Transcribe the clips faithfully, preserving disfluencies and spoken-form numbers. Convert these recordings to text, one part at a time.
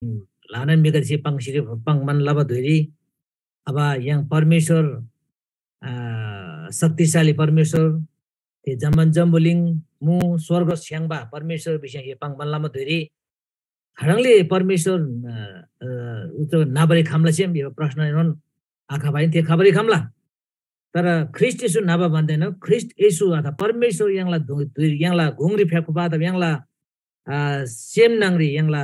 ल्‍हानान म्‍हिगदेसे पाङ्सी पाङ्‌बान लबा धुइरी अब य्‍हाङ परमेश्‍वर, आ, शक्तिशाली परमेश्‍वर, थे जम्‍मान जम्‍बुलिङ मु स्‍वर्ग स्‍याङ्बा परमेश्‍वर भिसी य्‍हाङसे पाङ्‌बान लबा धुइरी खाह्रङ्ले परमेश्‍वर, अ, अ, उतो न्‍हबारी खम्‍ला सेम भिबा प्रश्नएनोन आखबा आहिन, थे खबारी खम्‍ला। तर ख्रीष्‍ट येशू न्‍हबा भन्‍दैन, ख्रीष्‍ट येशू अथवा परमेश्‍वर य्‍हाङला धु-, धुइ-, य्‍हाङला गुङरी फ्‍याफुबा अथवा य्‍हाङला, अ, सेम न्‍हङरी य्‍हाङला,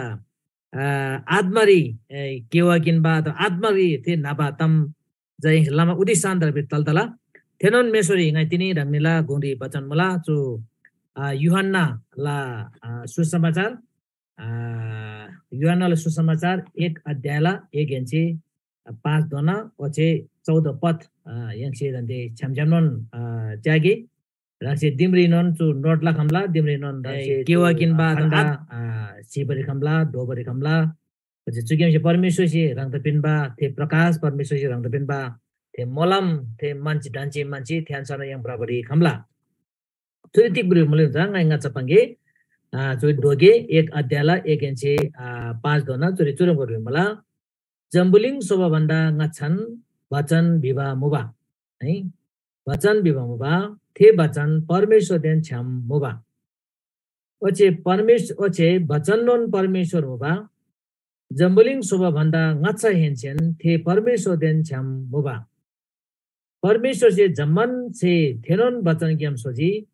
अ, आत्‍मारी, ए, केवा किन्‍बा अथवा आत्‍मारी थे न्‍हबा ताम जै लमा उदि शान्‍त तल तला। थेनोन मेश्‍वरी ङाइ तिनी ह्राङनीला गुङरी बचन मुला चु, अ, यूहन्‍नाला, अ, सुसमाचार, अ, यूहन्‍नाला सुसमाचार एक अध्यायला एकहेन्‍से पाँच धोना ओच्‍छे चौध पद, अ, य्‍हाङसे दान्‍दे छ्‌याम छ्‌यामनोन, अ, च्‍यागे। ह्राङसे दिमरीनोन चु नोट लखम्‍ला, दिमरीनोन ह्राङसे केवा किन्‍बा खण्‍डा, अ, सिबारी खम्‍ला, ढोबारी खम्‍ला। ओच्‍छे चुग्‍यामसे परमेश्‍वरसे ह्राङदा पिन्‍बा थे प्रकाश, परमेश्‍वरसे ह्राङदा पिन्‍बा थे मोलम, थे मान्छे ढन्‍सी मान्छे थे अन्‍छार य्‍हाङ भ्रबारी खम्‍ला। चुरी तिग भ्रिबा मुला चा ङाइ ङाच्‍छा पाङ्‌गे। अ, चुरी ढोगे एक अध्यायला एकहेन्‍से, अ, पाँच धोना चुरी चुह्रङ्बा भ्रिबा मुला। जम्‍बुलिङ स्‍होबा भन्‍दा ङाच्‍छान बचन भिबा मुबा। है, बचन भिबा मुबा, थे बचन परमेश्‍वरदेन छ्‌याम मुबा। ओच्‍छे परमेश्‍वर, ओच्‍छे बचननोन परमेश्‍वर मुबा। जम्‍बुलिङ स्‍होबा भन्‍दा ङाच्‍छाहेन्‍सेन थे परमेश्‍वरदेन छ्‌याम मुबा। परमेश्‍वरसे जम्‍मान स्‍हे थेनोन बचनग्‍याम स्‍होजी।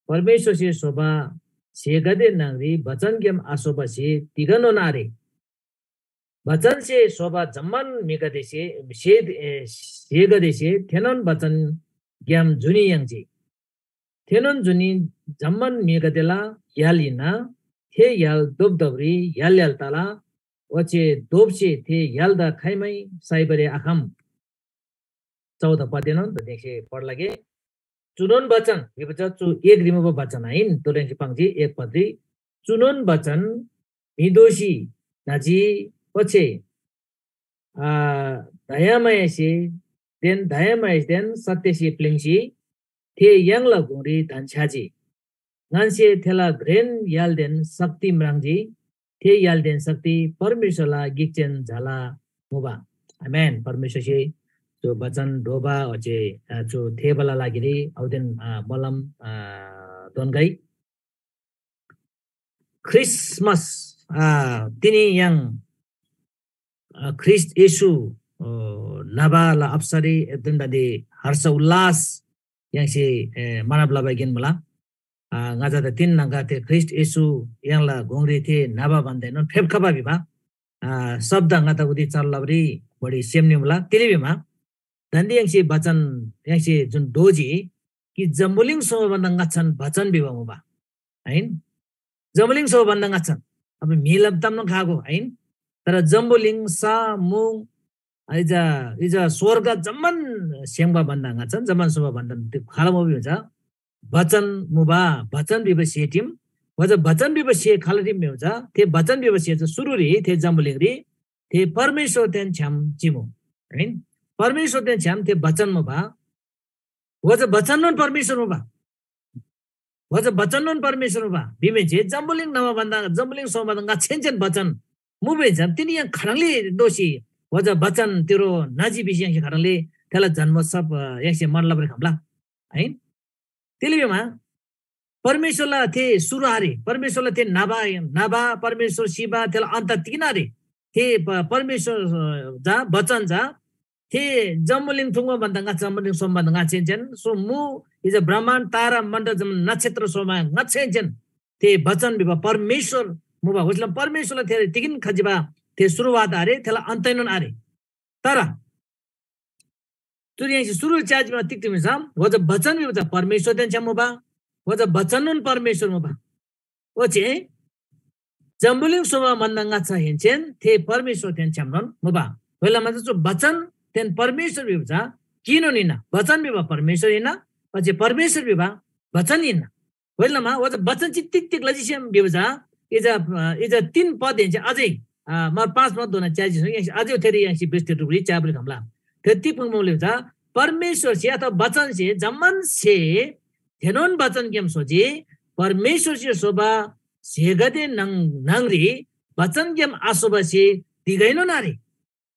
परमेश्‍वरसे स्‍होबा स्‍हेगदे न्‍हङरी बचनग्‍याम आस्‍होबा स्‍हे तिगनोन आरे। बचनसे स्‍होबा जम्‍मान म्‍हिगदेसे, स्‍हे, ए, स्‍हेगदेसे थेनोन बचनग्‍याम जुनी याङ्जी। थेनोन जुनी जम्‍मान म्‍हिगदेला य्‍हाल हिन्‍ना। थे य्‍हाल धोपधोपरी य्‍हाल य्‍हाल तला, ओच्‍छे धोपसे थे य्‍हालदा खाइमै साइबारी आखम। चौध पदेनोन तदेसे पढला गे। चुनोन बचन, भिबा चा चु एक रिमुबा बचन आहिन, तोरेन्‍सी पाङ्जी एक पदरी। चुनोन बचन म्‍हि दोःसी न्‍हजी, ओच्‍छे, आ, दयामायासे देन दयामायासेदेन सत्‍यसे प्‍लिङ्सी थे य्‍हाङला गुङरी धन्‍छ्‌याजी। ङन्‍से थेला घ्रेन य्‍हालदेन शक्ति म्राङ्जी। थे य्‍हालदेन शक्ति परमेश्‍वरला गिकचेन झाला मुबा। आमेन। परमेश्‍वरसे चु बचन ढोबा ओच्‍छे, अ, चु थेःबाला लागिरी औदेन, अ, मोलम, अ, दोन्‍गै। क्रिसमस, अ, तिनी य्‍हाङ, अ, ख्रीष्‍ट येशू, अ, न्‍हबाला अवसररी एकदम दान्‍दे हर्ष उल्लास य्‍हाङसे, ए, मानब लबा गिन मुला। आ, ङाच्‍छादा तिन न्‍हङगर थे ख्रीष्‍ट येशू य्‍हाङला गुङरी थे न्‍हबा भन्‍दाएनोन फेप्‍खबा भिबा, आ, शब्द ङादा उदि चल लबारी बढी सेम निमुला। तिनी भिमा, दान्‍दे य्‍हाङसे बचन, य्‍हाङसे जुन दोजी कि जम्‍बुलिङ स्‍होबा भन्‍दा ङाच्‍छान बचन भिबा मुबा। आहिन? जम्‍बुलिङ स्‍होबा भन्‍दा ङाच्‍छान। अब म्‍हिला तामनोन खागो, आहिन? तर जम्‍बुलिङ, सा, मुङ, इजा, इजा स्‍वर्ग जम्‍मान स्‍य्‍हाङ्बा भन्‍दा ङाच्‍छान, जम्‍मान स्‍होबा भन्‍दा त्यो खाल मुबा भिबा चा बचन मुबा, बचन भिबा स्‍हे टिम, ओजा बचन भिबा स्‍हे खाल टिम भिबा चा, थे बचन भिबा स्‍हे चा सुरुरी थे जम्‍बुलिङरी थे परमेश्‍वरदेन छ्‌याम चिमु। आहिन? परमेश्‍वरदेन छ्‌याम थे बचन मुबा, ओजा बचननोन परमेश्‍वर मुबा। ओजा बचननोन परमेश्‍वर मुबा। भिमेन्‍से जम्‍बुलिङ न्‍हबा भन्‍दा, जम्‍बुलिङ स्‍होबा भन्‍दा ङाच्‍छाहेन्‍सेन बचन मुबा भिसम तिनी य्‍हाङ खाह्रङ्ले दोःसी ओजा बचन तिरो न्‍हजी भिसी य्‍हाङसे खाह्रङ्ले थेला जन्‍मोत्सव, अ, य्‍हाङसे मन लबारी खम्‍ला? आहिन? तिले भिमा परमेश्‍वरला थे सुरु आरे, परमेश्‍वरला थे न्‍हबा, न्‍हबा, परमेश्‍वर सिबा, थेला अन्त तिगेन आरे। थे प-, परमेश्‍वर, अ, चा, बचन चा, थे जम्‍बुलिङ थुङ्बा भन्‍दा ङाच्‍छा, जम्‍बुलिङ स्‍होम भन्‍दा ङाच्‍छाहेन्‍सेन, सो मु इजा ब्रह्माण्ड, तारा मण्डल जम्‍मान नक्षत्र स्‍होमा ङाच्‍छाहेन्‍सेन थे बचन भिबा परमेश्‍वर मुबा। ओइसला परमेश्‍वरला थे तिगेन खजिबा थे सुरुवात आरे, थेला अन्तैनोन आरे। तर चुरी य्‍हाङसे सुरुरी च्‍याजीमा तिग तिग भिसम, ओजा बचन भिबा चा परमेश्‍वरदेन छ्‌याम मुबा, ओजा बचननोन परमेश्‍वर मुबा। ओच्‍छे जम्‍बुलिङ स्‍होबा भन्‍दा ङाच्‍छाहेन्‍सेन थे परमेश्‍वरदेन छ्‌यामनोन मुबा। ओइला चा चु बचनदेन परमेश्‍वर भिबा चा गिनोन हिन्‍ना। बचन भिबा परमेश्‍वर हिन्‍ना, ओच्‍छे परमेश्‍वर भिबा बचन हिन्‍ना। ओइलमा ओजा बचन ची तिग तिग लजी सेम भिबा चा, इजा, अ, इजा तीन पदहेन्‍से अझै, अ, मार पाँच पदधोना च्‍याजी स्‍होङ, य्‍हाङसे अझै थेरी य्‍हाङसे विस्तृत रूपरी च्‍याबारी खम्‍ला। थे तिग पाङ्बा मुला चा, परमेश्‍वरसे अथवा बचनसे जम्‍मान स्‍हे थेनोन बचनग्‍याम स्‍होजी, परमेश्‍वरसे स्‍होबा स्‍हेगदे न्‍हङ-, न्‍हङरी बचनग्‍याम आसोबासे तिगैनोन आरे।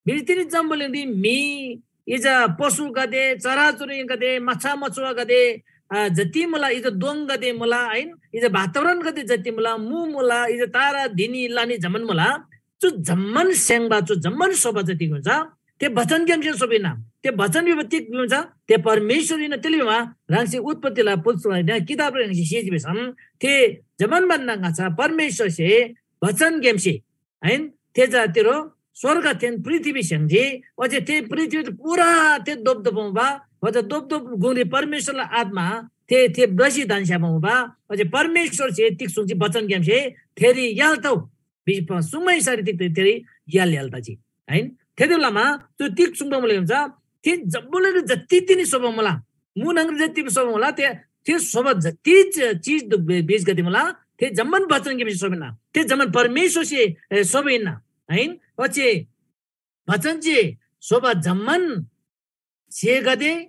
भिरी तिनी जम्‍बुलिङरी म्‍हि, इजा पशुगदे, चराचुरुङ्गीगदे, माछा मछुवागदे, आ, जति मुला, इजा दोङगदे मुला, आइन? इजा वातावरणगदे जति मुला, मु मुला, इजा तारा, धिनी, लानी जम्‍मान मुला। चु जम्‍मान स्‍याङ्बा, चु जम्‍मान सोबा जति हुन्छ, थे बचनग्‍यामसे सोबा हिन्‍ना। थे बचन भिबा तिग हुन्छ, थे परमेश्‍वर हिन्‍ना। तेले भिमा ह्राङसे उत्पत्तिला पुस्तकला किताबरी ह्राङसे सिजी भिसम, थे जम्‍मान भन्‍दा ङाच्‍छा परमेश्‍वरसे बचनग्‍यामसे, आइन? थे चा तिरो स्‍वर्ग थेन पृथ्वी स्‍याङ्जी, ओच्‍छे थे पृथ्वी त पूरा थे दोपदोप मुबा, ओच्‍छे दोपदोप गुङरी परमेश्‍वरला आत्‍मा थे, थे ब्रसी धन्‍छ्‌याबा मुबा, ओच्‍छे परमेश्‍वरसे तिग सुङ्जी बचनग्‍यामसे थेरी य्‍हाल तउ भिसी प-, सुङ्बा हिसाबरी तिग थेरी य्‍हाल य्‍हाल तजी। आइन? थेतब लमा चु तिग सुङ्बा मुला हुन्छ, थे जम्‍बुलिङरी जति तिनी सोबा मुला, मु न्‍हङरी जति सोबा मुला, थे, थे सोबा जति च-, चिज दु-, बे-, बीजगदे मुला, थे जम्‍मान बचनग्‍यामसे सोबा हिन्‍ना। थे जम्‍मान परमेश्‍वरसे, ए, सोबा हिन्‍ना। आइन? ओच्‍छे बचनसे सोबा जम्‍मान स्‍हेगदे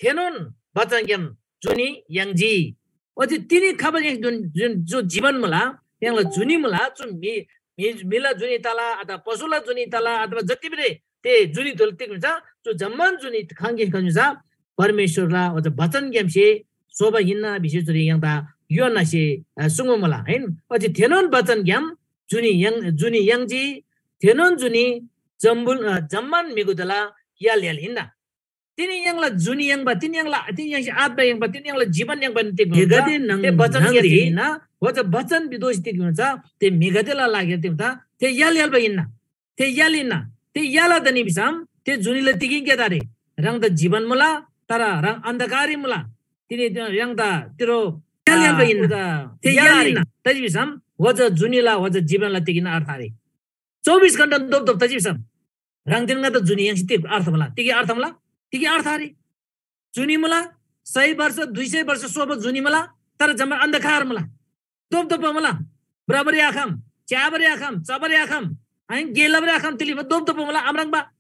थेनोन बचनग्‍याम जुनी याङ्जी। ओच्‍छे तिनी खबा य्‍हाङ जुन, जुन, जो जीवन मुला, य्‍हाङला जुनी मुला, चु म्‍हि, म्‍हि, म्‍हिला जुनी तला, अथवा पशुला जुनी तला, अथवा जति पनि ते जुनी थुल तिग हुन्छ, चु जम्‍मान जुनी खङ्‌गे खङ्‌गे छ, परमेश्‍वरला ओच्‍छे बचनग्‍यामसे सोबा हिन्‍ना भिसी चुरी य्‍हाङदा यूहन्‍नासे, अ, सुङ्बा मुला, आइन? ओच्‍छे थेनोन बचनग्‍याम जुनी य्‍हाङ, जुनी याङ्जी, थेनोन जुनी जम्‍बुल, अ, जम्‍मान म्‍हिगदेला य्‍हाल य्‍हाल हिन्‍ना। तिनी य्‍हाङला जुनी याङ्बा, तिनी य्‍हाङला, तिनी य्‍हाङसे आत्‍मा याङ्बा, तिनी य्‍हाङला जीवन याङ्बा तिग हुन्छ? म्‍हिगदे न्‍हङ-, ते बचन न्‍हङरी हिन्‍ना, ओच्‍छे बचन भिदोसी तिग हुन्छ? ते म्‍हिगदेला लागिरी तिग हुन्छ? ते य्‍हाल य्‍हाल्‍बा हिन्‍ना। ते य्‍हाल हिन्‍ना। ते य्‍हाल आतनी भिसम ते जुनीला तिगिन गेदा रे। ह्राङदा जीवन मुला, तर ह्राङ अन्धकारी मुला। तिनी य्‍हाङदा तिरो य्‍हाल य्‍हाल्‍बा हिन्‍ना। ते य्‍हाल हिन्‍ना। तजी भिसम वजा जुनीला वजा जीवनला तिगिन अर्थ आरे। चौबिस घण्टा दोप दोप तजी भिसम ह्राङदेन ङादा जुनी य्‍हाङसे तिग अर्थ मुला? तिगी अर्थ मुला? तिगी अर्थ आरे। जुनी मुला, सय वर्ष, दुई सय वर्ष सोबा जुनी मुला, तर जम्‍मा अन्धकार मुला। दोप दोप मुला। भ्रबारी आखम, च्‍याबारी आखम, चबारी आखम, आइन, गे लबारी आखम, तिली दोप दोप मुला, आम्राङ्बा।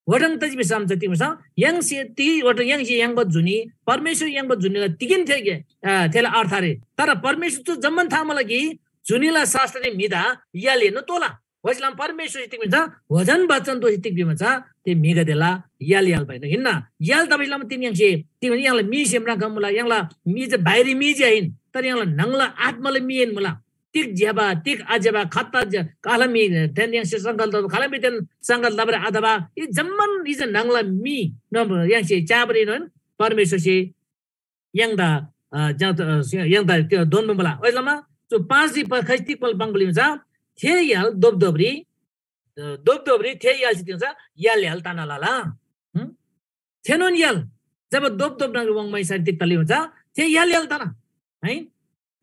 वडङ तजी भिसम जति मुसा, य्‍हाङसे ति वडङ य्‍हाङसे य्‍हाङबा जुनी, परमेश्‍वर य्‍हाङबा जुनीला तिगिन थे गे, अ, थेला अर्थ आरे। तर परमेश्‍वर चु जम्‍मान था मुला कि जुनीला शास्‍त्ररी म्‍हिदा य्‍हालएनोन तोःला। ओइसे लमा परमेश्‍वरसे तिग भिन्छ, वचन बचन दोःसी तिग भिमा चा, ते म्‍हिगदेला य्‍हाल य्‍हाल भएन हिन्‍ना। य्‍हाल तबैसे लमा तिनी य्‍हाङसे, तिग भिन्छ, य्‍हाङला मी सेम राखम मुला, य्‍हाङला मी चा बाहिरी मी जे आहिन, तर य्‍हाङला न्‍हङला आत्‍माला मीएन मुला। तिग ज्‍यबा, तिग आज्‍यबा, खत्ता ज-, काला मी, तेन य्‍हाङसे संकल्प, काला मी तेन संकल्प लबर अथवा, यी जम्‍मान यी चा न्‍हङला मी, न, य्‍हाङसे च्याबरीनोन परमेश्‍वरसे य्‍हाङदा, अ, ज्‍या-, अ, य्‍हाङदा त्यो दोन्‍बो मुला। ओइलमा चु पाँचरी प-, खैस्‍ती पल पाङ्बुली चा थे य्‍हाल दोपदोपरी, अ, दोपदोपरी थे य्‍हालसे तिग्‍सा य्‍हाल य्‍हाल तना लला। हुँ? थेनोन य्‍हाल जब दोपदोप न्‍हङरी वाङ्‌मै सारी तिग तली हुन्छ, थे य्‍हाल य्‍हाल तना। है?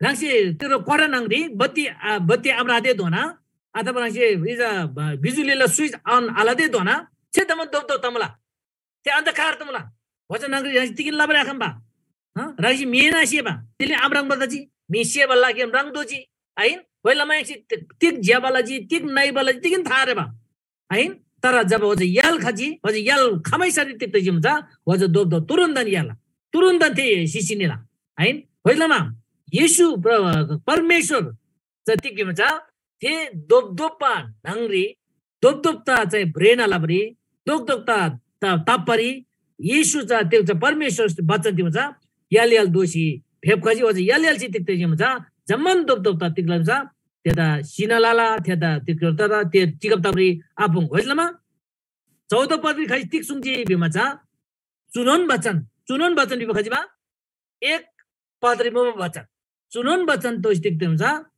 ह्राङसे तिरो कोठा न्‍हङरी बत्ती, अ, बत्ती आम्रातेधोना अथवा ह्राङसे इजा, अ, बिजुलीला स्विच अन आलतेधोना छेदमा दोपदोप तमुला। थे अन्धकार तमुला। वचन न्‍हङरी ह्राङसे तिगिन लबारी आखम्‍बा? हँ? ह्राङसे म्‍हि एन आसेबा? तिले आम्राङ्बा तजी? म्‍हि सेबा लागिम ह्राङ दोजी? आहिन? व्‍हाइ लमा य्‍हाङसे तिग ज्‍यबा लजी, तिग नइबा लजी, तिगिन था आरेबा? आहिन? तर जब वजा य्‍हाल खजी, वजा य्‍हाल खमैसरी तिग तजी मुजा, वजा दोपदोप तुरुन्‍तन य्‍हाल। तुरुन्‍तन थे सिसी निला। आहिन? व्‍हाइ लमा येशू प्र-, परमेश्‍वर चा तिग भिमा चा थे दोपदोप्‍बा न्‍हङरी दोपदोप्‍ता चाहिँ भ्रेना लबारी, दोपदोप्‍ता त-, ताप्‍बारी येशू चा त्यो चा परमेश्‍वर बचन तिग चा य्‍हाल य्‍हाल दोःसी फेप्‍खजी, ओच्‍छे य्‍हाल य्‍हालसे तिग तजी भिमा चा जम्‍मान दोपदोप्‍ता तिग लबा चा थेदा सिना लला, थेदा तिग तदा ते चिकप तबारी आपुङ। होइस लमा चौध पदरी खजी तिग सुङ्जी भिमा चा चुनोन बचन, चुनोन बचन भिबा खजिबा एक पदरी मुबा बचन। चुनोन बचन तोइस तिग भिमा चा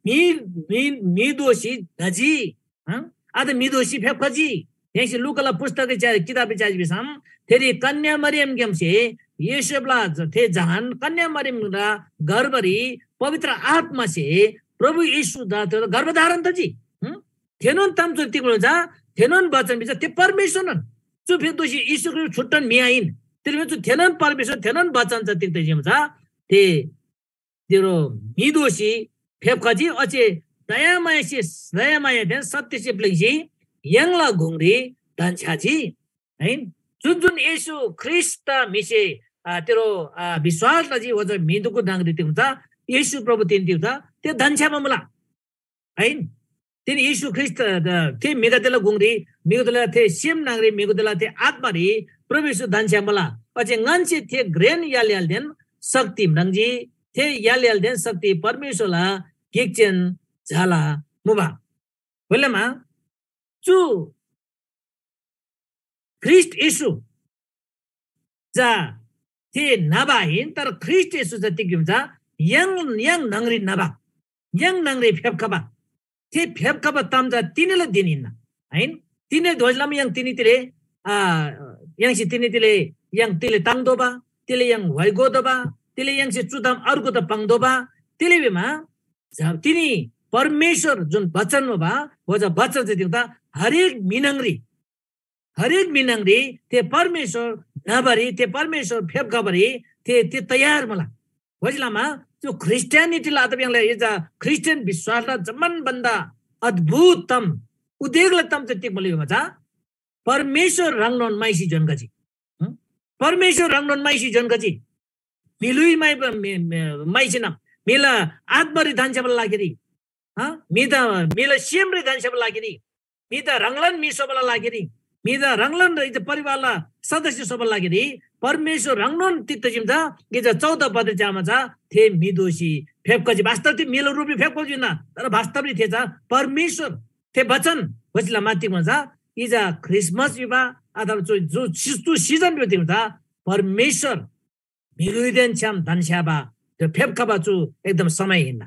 म्‍हि, म्‍हि, म्‍हि दोःसी धजी, हँ? अथवा म्‍हि दोःसी फेप्‍खजी। य्‍हाङसे लुकाला पुस्तकरी च्या-, किताबरी च्याजी भिसम, थेरी कन्‍या मरियमग्‍यामसे योसेफला ज-, थे जहान कन्‍या मरियमला गर्भरी पवित्र आत्‍मासे प्रभु येशूदा थेदा गर्भधारण तजी। हँ? थेनोन ताम चु तिग भिमा चा, थेनोन बचन भिमा चा, थे परमेश्‍वरनोन। चु फेर दोःसी येशू ख्रीष्‍ट छुट्टन म्‍हि आहिन। तिग भिमा चु थेनोन परमेश्‍वर, थेनोन बचन चा तिग तजी भिमा चा, थे तिरो म्‍हि दोःसी फेप्‍खजी, ओच्‍छे दयामायासे, दयामायादेन सत्‍यसे प्‍लिङ्सी य्‍हाङला गुङरी धन्‍छ्‌याजी। है? जुन जुन येशू ख्रीष्‍टदा म्‍हिसे, आ, तिरो, आ, विश्‍वास लजी, ओच्‍छे म्‍हि दुगु न्‍हङरी तिग हुन्छ, येशू प्रभु तिनी तिग हुन्छ, त्यो धन्‍छ्‌याबा मुला। आहिन? तिनी येशू ख्रीष्‍ट, अ, थे म्‍हिगदेला गुङरी, म्‍हिगदेला थे सेम न्‍हङरी, म्‍हिगदेला थे आत्‍मारी प्रभु येशू धन्‍छ्‌यामुला। ओच्‍छे ङन्‍से थे घ्रेन य्‍हाल य्‍हालदेन शक्ति म्राङ्जी। थे य्‍हाल य्‍हालदेन शक्ति परमेश्‍वरला गिकचेन झाला मुबा। होलेमा चु ख्रीष्‍ट येशू चा थे न्‍हबा आहिन, तर ख्रीष्‍ट येशू चा तिग भिम चा य्‍हाङ, य्‍हाङ न्‍हङरी न्‍हबा, य्‍हाङ न्‍हङरी फेप्‍खबा। थे फेप्‍खबा ताम चा तिनीला धिन हिन्‍ना, आहिन? तिनी ध्‍वज लमा य्‍हाङ तिनी तिले, आ, य्‍हाङसे तिनी तिले य्‍हाङ तिले ताङ्तोःबा, तिले य्‍हाङ व्‍हाइ गोतोःबा, तिले य्‍हाङसे चु ताम अर्गुदा पाङ्तोःबा, तिले भिमा जब तिनी परमेश्‍वर जुन वचन मुबा, ओजा वचन चाहिँ तिग्‍दा हरेक म्‍हि न्‍हङरी, हरेक म्‍हि न्‍हङरी थे परमेश्‍वर न्‍हबारी, थे परमेश्‍वर फेप्‍खबारी थे, थे तयार मुला। ओइसे लमा चु ख्रिस्टियानिटीला अथवा य्‍हाङला इजा ख्रिस्टियन विश्‍वासला जम्‍मान भन्‍दा अद्भुत ताम, उदेकला ताम चाहिँ तिग मुला भिमा चा परमेश्‍वर ह्राङनोन माइसी जोन्‍खजी। हँ? परमेश्‍वर ह्राङनोन माइसी जोन्‍खजी। म्‍हिलुइ माइबा, मे-, मे-, माइसीनम म्‍हिला आत्‍मारी धन्‍छ्‌याबाला लागिरी, हँ? म्‍हिदा, म्‍हिला सेमरी धन्‍छ्‌याबाला लागिरी, म्‍हिदा ह्राङलान म्‍हि स्‍होबाला लागिरी, म्‍हिदा ह्राङलान इजा परिवारला सदस्य स्‍होबाला लागिरी परमेश्‍वर ह्राङनोन तिग तजिम चा, इजा चौध पदरी च्‍यामा चा थे म्‍हि दोसी फेप्‍खजी। वास्तव थे म्‍हिला रूपरी फेप्‍खजी हिन्‍ना, तर वास्तवरी थे चा परमेश्‍वर थे वचन होइसला माथि भन्छ, इजा ख्रिसमस भिबा अथवा जो, जो सिजन भिबा तिग भन्छ, परमेश्‍वर म्‍हिलुइदेन छ्‌याम धन्‍छ्‌याबा त्यो फेप्‍खबा चु एकदम समय हिन्‍ना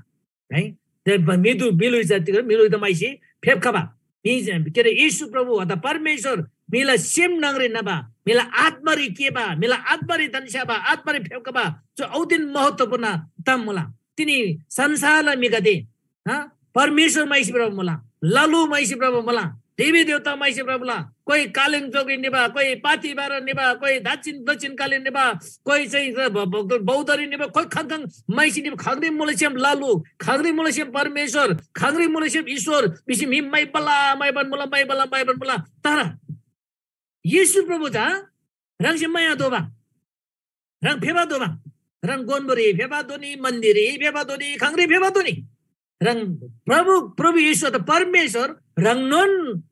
है। त्यो ब-, म्‍हिदु, म्‍हिलुइ चा तिग, म्‍हिलुइदा माइसी फेप्‍खबा। म्‍हि, के अरे, येशू प्रभु अथवा परमेश्‍वर म्‍हिला सेम न्‍हङरी न्‍हबा, म्‍हिला आत्‍मारी केबा, म्‍हिला आत्‍मारी धन्‍छ्‌याबा, आत्‍मारी फेप्‍खबा चु औदिन महत्त्वपूर्ण ताम मुला। तिनी संसारला म्‍हिगदे, हँ, परमेश्‍वर माइसी भ्रबा मुला, लालु माइसी भ्रबा मुला, देवी देवता माइसी भ्रबा मुला, कोही कालिङ जोगी निबा, कोही पाथी बाह्र निबा, कोही दक्षिण, दक्षिण कालिङ निबा, कोही चाहिँ ब-, ब-, बौद्धरी निबा, कोही खाङ खाङ माइसी निबा, खाङरी मुला सेम लालु, खाङरी मुला सेम परमेश्‍वर, खाङरी मुला सेम ईश्‍वर, भिसी म्‍हि माइबला, माइबन मुला, माइबला, माइबन मुला। तर येशू प्रभु चा ह्राङसे माया दोबा, ह्राङ फेबा दोबा, ह्राङ गोन्‍बोरी फेबा दोनी, मन्‍दिररी फेबा दोनी, खाङरी फेबा दोनी। ह्राङ प्रभु, प्रभु येशू अथवा परमेश्‍वर ह्राङनोन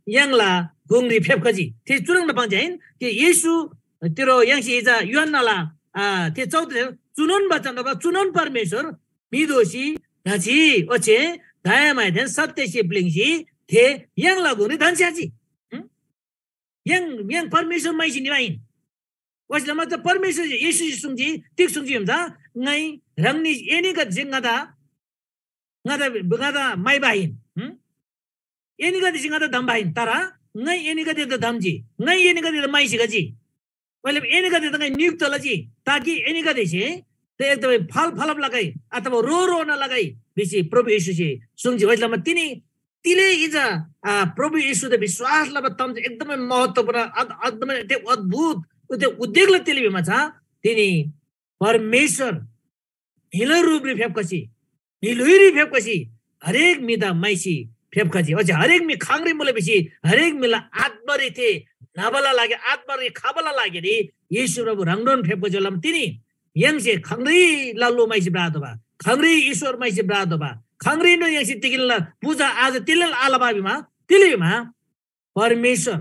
य्‍हाङला गुङरी फेप्‍खजी। थे चुह्रङ् पाङ्‌जी आहिन? कि येशू तिरो य्‍हाङसे इजा यूहन्‍नाला, आ, थे चौध चुनोन बचन, चुनोन परमेश्‍वर म्‍हि दोसी न्‍हजी, ओच्‍छे दयामायादेन सत्‍यसे प्‍लिङ्सी थे य्‍हाङला गुङरी धन्‍छ्‌याजी। हुँ? य्‍हाङ, य्‍हाङ परमेश्‍वर माइसी निबा आहिन। ओइसे लमा चा परमेश्‍वरसे येशूसे सुङ्जी, तिग सुङ्जी भिम चा, ङाइ ह्राङनी एनीगदेसे ङादा, ङादा, ङादा माइबा आहिन। हुँ? एनीगदेसे ङादा धम्‍बा आहिन, तर ङाइ एनीगदेदा धम्‍जी, ङाइ एनीगदेदा माइसी खजी। ओइले एनीगदेदा ङाइ नियुक्त लजी, ताकि एनीगदेसे थे एकदमै फल फलब लगै अथवा रो रोना लगै भिसी प्रभु येशूसे सुङ्जी। ओइसे लमा तिनी तिले इजा, आ, प्रभु येशूदा विश्‍वास लबा ताम चाहिँ एकदमै महत्त्वपूर्ण, अद-, एकदमै त्यो अद्भुत, त्यो उदेकला तिले भिमा चा तिनी परमेश्‍वर म्‍हिला रूपरी फेप्‍खसी, म्‍हि ल्‍हुइरी फेप्‍खसी, हरेक म्‍हिदा माइसी फेप्‍खजी। ओच्‍छे हरेक म्‍हि खाङरी मुला भिसी हरेक म्‍हिला आत्‍मारी थे न्‍हबाला लागि, आत्‍मारी खबाला लागिरी येशू प्रभु ह्राङनोन फेप्‍खजी लम तिनी य्‍हाङसे खाङरी लाल्‍लो माइसी भ्रतोःबा, खाङरी ईश्‍वर माइसी भ्रतोःबा, खाङरीनोन य्‍हाङसे तिगिनला पूजा आज तिलेल आलबा भिमा, तिले भिमा परमेश्‍वर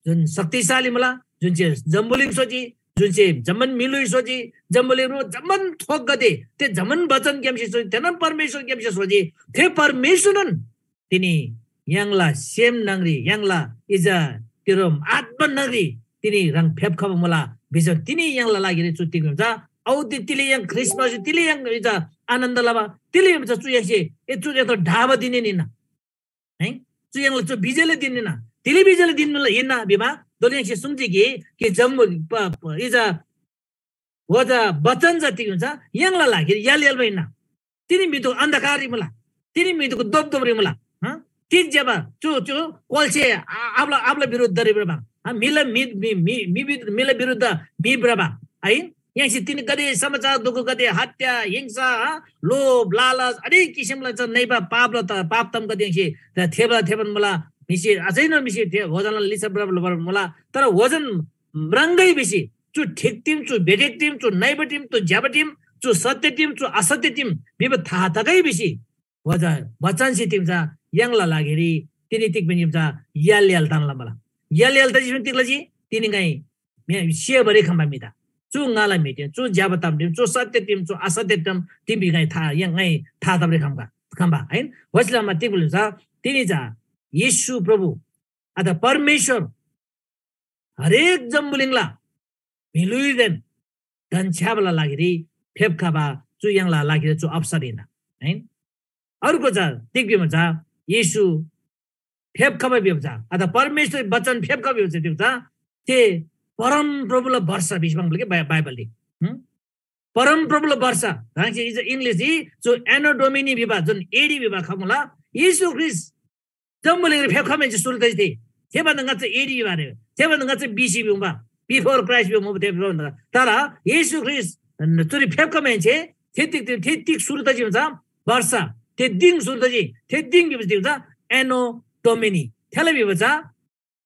जुन शक्तिशाली मुला, जुन चाहिँ जम्‍बुलिङ स्‍होजी, जुन चाहिँ जम्‍मान म्‍हिलुइ स्‍होजी, जम्‍बुलिङ रो जम्‍मान थोकगदे, ते जम्‍मान वचनग्‍यामसे स्‍होजी, तेनोन परमेश्‍वरग्‍यामसे स्‍होजी, थे परमेश्‍वरनोन तिनी य्‍हाङला सेम न्‍हङरी, य्‍हाङला इजा तिरो आत्‍मा न्‍हङरी तिनी ह्राङ फेप्‍खबा मुला भिसम तिनी य्‍हाङला लागिरी चु तिग हुन्छ। औ ति-, तिले य्‍हाङ ख्रीष्‍टमासरी तिले य्‍हाङ इजा आनन्द लबा, तिले य्‍हाङ चु य्‍हाङसे ए चु यत्र ढाबा दिने निना। है? चु य्‍हाङला चु बिजेला दिन निना। तिले बिजेला दिन हिन्ना भिमा दोले य्‍हाङसे सुङ्जी कि, कि जम्‍बु प-, प-, इजा ओजा बचन जति हुन्छ, य्‍हाङला लागिरी य्‍हाल य्‍हालमा हिन्‍ना। तिनी म्‍हिदुक अन्धकाररी मुला, तिनी म्‍हिदुक दोपदोपरी मुला। हँ? तिग ज्‍यबा चु, चु कोल्‍से आ-, आबला, आबला विरुद्धरी भ्रबा। हँ? म्‍हिला, म्‍हि, म्‍हि, म्‍हि, म्‍हि विरुद्ध, म्‍हिला विरुद्ध म्‍हि भ्रबा। है? य्‍हाङसे तिनीगदे समाचार दुःखगदे, हत्या, हिंसा, हँ? लोभ, लालच, हरेक किसिमला चा नइबा पापला त, पाप तामगदे य्‍हाङसे थेबा, थेबान मुला। म्‍हिसे अझैनोन म्‍हिसे थे होजनला लिच्‍छा भ्रबा मुला। तर होजन म्राङ्‍गै भिसी चु ठिक ठिम, चु बेठिक ठिम, चु नइबा ठिम, चु ज्‍यबा ठिम, चु सत्‍य ठिम, चु असत्‍य ठिम भिबा था तगै भिसी ओजा बचनसे तिग चा य्‍हाङला लागिरी तिनी तिग पिन्‍जीम चा य्‍हाल य्‍हाल तान लम्‍बला। य्‍हाल य्‍हाल तजी तिग लजी? तिनी ङाइ म्‍या-, सियाबारी खम्‍बा म्‍हिदा। चु ङाला म्‍हिदेन, चु ज्‍यबा ताम दिम, चु सत्‍य दिम, चु असत्‍य दिम, तिमी ङाइ था, य्‍हाङ ङाइ था तबरी खम्‍बा, खम्‍बा, हैन? होसलामा तिग बुलिम चा, तिनी चा येशू प्रभु अथवा परमेश्‍वर हरेक जम्‍बुलिङला म्‍हिलुइदेन धन छ्‌याबाला लागिरी फेप्‍खबा चु य्‍हाङला लागिरी चु अवसर हिन्‍ना, है। अर्को चा तिग भिमा चा येशू फेप्‍खबा भिबा चा अथवा परमेश्‍वर वचन फेप्‍खबा भिबा चा तिग चा ते परमप्रभुला वर्ष भिसी पाङ्बा कि बाइ-, बाइबलरी। हुँ? परमप्रभुला वर्ष, ह्राङसे इज English इ जो Anno Domini भिबा जुन एडी भिबा खमुला येशू ख्रीष्‍ट जम्‍बुलिङरी फेप्‍खमाहेन्‍से सुरु तजी थे। थेभन्‍दा ङाच्‍छा एडी भिबा रे। थेभन्‍दा ङाच्‍छा बिसी भिबा, before Christ भिबा मुबा थे भिबा। तर येशू ख्रीष्‍ट चुरी फेप्‍खमाहेन्‍से थे तिग, थे तिग सुरु तजी हुन्छ वर्ष, थे दिङ सुरु तजी, थे दिङ भिबा तिग हुन्छ Anno Domini। थेला भिबा चा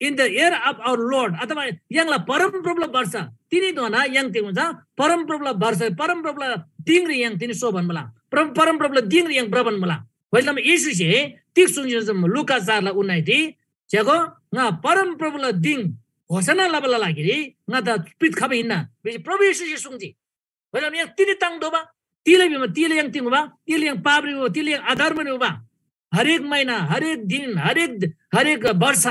in the year of our Lord, अथवा य्‍हाङला परमप्रभुला वर्ष, तिनीधोना य्‍हाङ तिग हुन्छ परमप्रभुला वर्ष, परमप्रभुला दिङरी य्‍हाङ तिनी सोबान मुला, परम, परमप्रभुला दिङरी य्‍हाङ भ्रबान मुला। होइलमा येशूसे तिग सुङ्जी लुका चारला उन्नाइसरी, च्‍यागो, ङा परमप्रभुला दिङ घोषणा लबाला लागिरी ङा त पित्‍खबा हिन्‍ना भिसी प्रभु येशूसे सुङ्जी। होइलमा य्‍हाङ तिनी ताङ्तोःबा, तिले भिमा तिले य्‍हाङ तिङ्बा, तिले य्‍हाङ पापरी मुबा, तिले य्‍हाङ अधर्मरी मुबा। हरेक महिना, हरेक दिन, हरेक, हरेक वर्ष,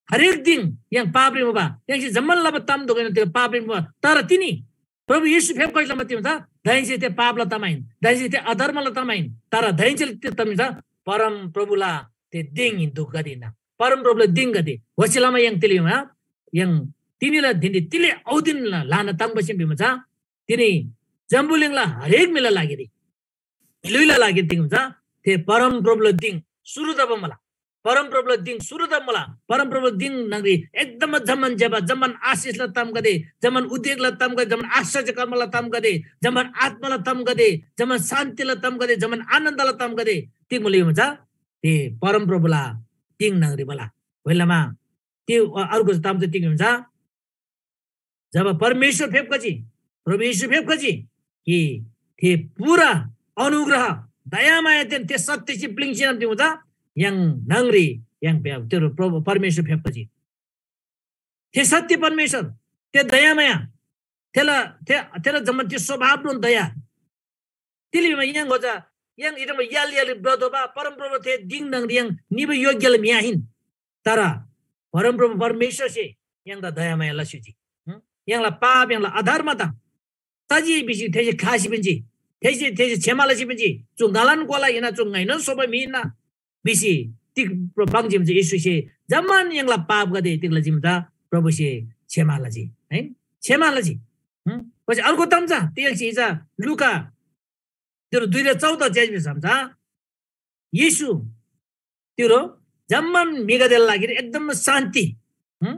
हरेक दिन य्‍हाङ पापरी मुबा। य्‍हाङसे जम्‍मान लबा ताम दोगैन त्यो पापरी मुबा। तर तिनी प्रभु येशू फेप्‍खइला मा तिम चा दाहेन्‍से ते पापला ताम आहिन, दाहेन्‍से ते अधर्मला ताम आहिन, तर दाहेन्‍से ते ताम चा परमप्रभुला ते दिङ हिन दुःखगदे हिन्‍ना। परमप्रभुला दिङगदे होसी लमा य्‍हाङ तेलिमा य्‍हाङ तिनीला धिनरी तिले औदिन ल्‍हाना ताङ्बा सेम भिमा चा तिनी जम्‍बुलिङला हरेक म्‍हिला लागिरी, म्‍हिलुइला लागिरी तिग हुन्छ, थे परमप्रभुला दिङ सुरु तबा मुला। परमप्रभुला दिङ सुरु तबा मुला। परमप्रभुला दिङ न्‍हङरी एकदम जम्‍मान ज्‍यबा, जम्‍मान आशिषला तामगदे, जम्‍मान उद्योगला तामगदे, जम्‍मान आश्चर्य कर्मला तामगदे, जम्‍मान आत्‍माला तामगदे, जम्‍मान शान्‍तिला तामगदे, जम्‍मान आनन्दला तामगदे तिग मुला भिमा चा ते परमप्रभुला दिङ न्‍हङरी मुला। होइलमा त्यो अर्को ताम चाहिँ तिग हुन्छ, जब परमेश्‍वर फेप्‍खजी, प्रभु येशू फेप्‍खजी कि थे पूरा अनुग्रह, दयामायादेन थे सत्‍यसे प्‍लिङ्सी तिग हुन्छ, य्‍हाङ न्‍हङरी य्‍हाङ प्‍या-, त्यो प्रभु परमेश्‍वर फेप्‍खजी। थे सत्‍य परमेश्‍वर, थे दयामाया, थेला, थे, थेला जम्‍मान त्यो स्वभावनोन दया। तिली भिमा य्‍हाङ गोजा, य्‍हाङ इटम याल याल ब्रतोबा, परमप्रभु थे दिङ न्‍हङरी य्‍हाङ निबा योग्‍यला म्‍हि आहिन। तर परमप्रभु परमेश्‍वरसे य्‍हाङदा दयामाया लस्‍युजी। हं? य्‍हाङला पाप, य्‍हाङला अधर्मदा तजी भिसी थेसे ख्‍लासी पिन्‍जी। थेसे, थेसे क्षमा लसी पिन्‍जी। चु ङालान कोला हिन्‍ना, चु ङाइनोन सोबा म्‍हि हिन्‍ना। भिसी तिग पाङ्जी भिसम येशूसे जम्‍मान य्‍हाङला पापगदे तिग लजी भिसम प्रभुसे क्षमा लजी, है, क्षमा लजी। हं? पछि अर्को ताम चा तिग य्‍हाङसे इजा लुका तिरो दुई र चौध च्याइ भिसम चा येशू तिरो जम्‍मान म्‍हिगदेला लागिरी एकदम शान्ति, हं?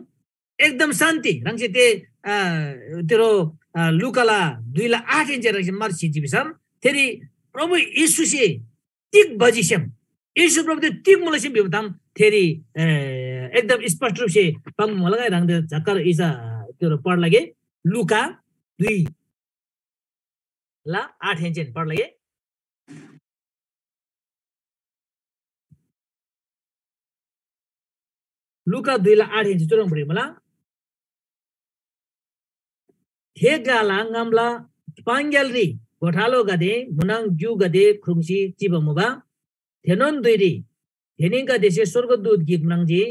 एकदम शान्ति ह्राङसे ते, आ, तिरो, आ, लुकाला दुईला आठ इन्चे ह्राङसे मार सिजी भिसम थेरी प्रभु येशूसे तिग भजिस्‍याम, येशू प्रभुदेन तिग मुलास्‍याम भिबा ताम थेरी, ए, एकदम स्पष्ट रूपसे पाङ्बा मुला। ह्राङदे झक्‍कार इजा त्यो पढ लगे, लुका दुई ला आठ हेन्‍सेन पढ लगे। लुका दुई ला आठ हेन्‍से चुह्रङ् भ्रिमुला। थे ग्‍लाला ङामला पाङग्‍यालरी गोठालोगदे म्‍हुनङ ग्‍युगदे ख्रुङ्सी चिबा मुबा। थेनोन धुइरी थेनीगदेसे स्‍वर्गदूत गिक म्राङ्जी।